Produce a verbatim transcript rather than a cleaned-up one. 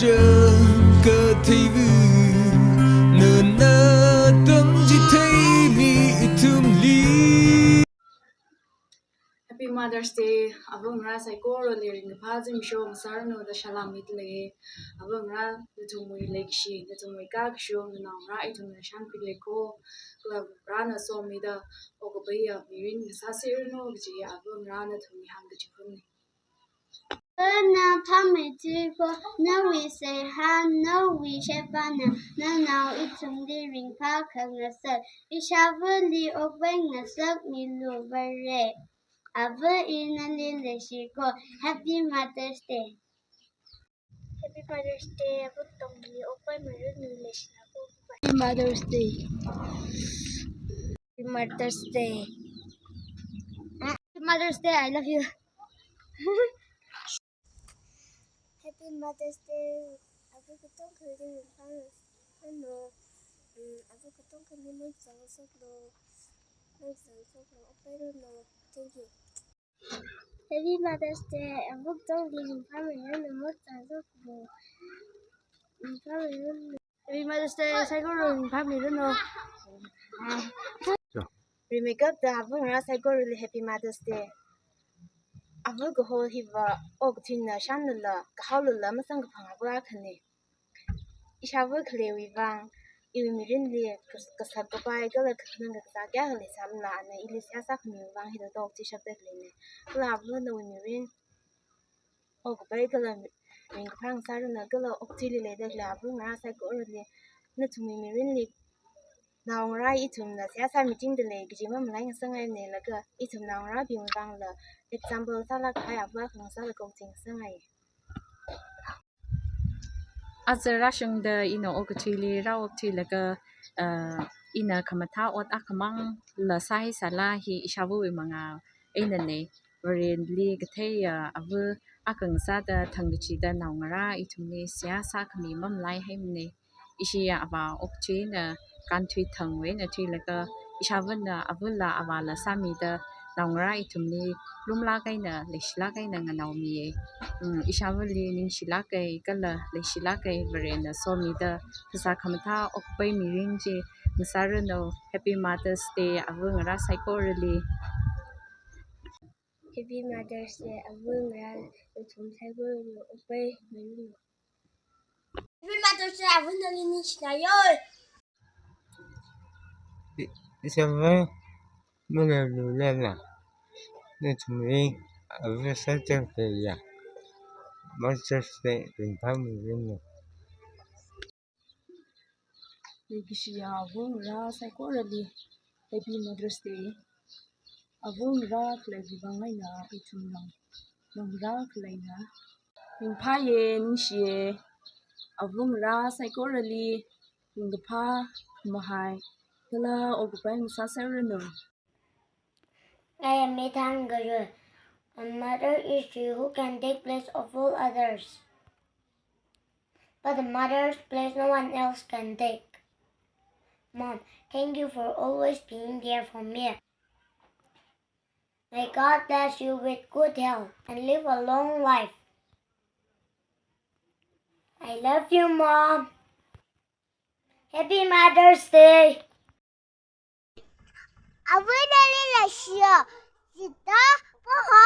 Katheivu, nana tamchitheimi ithumli. Happy Mother's Day, āvangarā saikorali ringkaphā zimiksho ngasāranu da salām midalei. Āvangarā, nathumwui leikashi, nathumwui kakashung, nanaongarā ithumna shānkhuileiko, kala Varena somida, okapaiya mirin ngasāseranu kaji āvangarā nathumli hāngkachiphunni. Āva, na phāmeithuiko, nawui seihā, nawui shebāna, nanao ithumli ringphā khangasak, ishāvāli okpai ngasakmilu Vare. Āva, ina nali leishiko. Happy Mother's Day. Happy Mother's Day. Āva katongli okpaimiranu, leishilāko. Happy Mother's Day. Happy Mother's Day. Happy Mother's Day. I love you. Happy Mother's Day. Āva katongkhali ringphā ngasāranu. Mm, āva katongkhali machang soklu. Machang soklu. Okpairanu. Thank you. Happy Mother's Day. Āva katongli ringphāmiranu, machang soklu. Ringphāmiranu. Happy Mother's Day. Saikora ringphāmiranu. Sure. Rimeikapta āvangarā saikorali Happy Mother's Day. Āva kaho hiva okathuina shānlala, kahaolala, masangkaphang āva akhana. Ishāvā khaleiwui vang, iwui mirinli kas-, kasat kapai kala kakhanang kakazā kayākha leisālala, ana ili seihā sākhamiwui vang hithāda okathui shapda khaleina. Kala āva, nawui mirin okapai kala mi-, ringkaphā ngasāranu, kala okathuili leida khalei āvangarā saikorali, nathumwui mirinli naongarā ithumna seihā sāmichingdalei kaji mamalai ngasangngaimana, laga ithum naongarābingwui vangla example sālāk kahai āva akha ngasālaga okathui ngasangngai. Aja rāshungda ina okathuili rāokthuilaga, uh, ina khamathā ot akhamangla sāhaisālala hi ishāvāwui mangā einana. Vareli kathei, uh, āva akha ngasāda thangkachida naongarā ithumli seihā sākhami mamalaihaimana. Ishi avā okathuina kānthui thangwui eina thuilaga, ishāvāna āvala avāla sāmida naongarā ithumli lumlāk eina, leishilāk eina nganaomiya. Mm, ishāvāli ningshilāka kala leishilāka, Varena somida phasā khamathā okpai mirin chi ngasāranu. Happy Mother's Day āvangarā saikorali. Happy Mother's Day āvangarā, nathum saikorali okpaimiranu. Happy Mother's Day, āva nali ningshina yo. I-, ishāvā, mana lulala, nathumli āva sāchang kaya. Mother's Day ringphāmiranu. Leikashiya āvangarā saikorali Happy Mother's Day. Āvangarā khaleiwui vang eina ithum nao, naongarā khaleina ringphāya, ningshiya. Āvangarā saikorali ringkaphā, mahai, kala okpai ngasāseranu. I am Ethan Guru. A mother is she who can take place of all others. But a mother's place no one else can take. Mom, thank you for always being there for me. May God bless you with good health and live a long life. I love you, Mom. Happy Mother's Day. Āva nali leishiya. Sita, poho,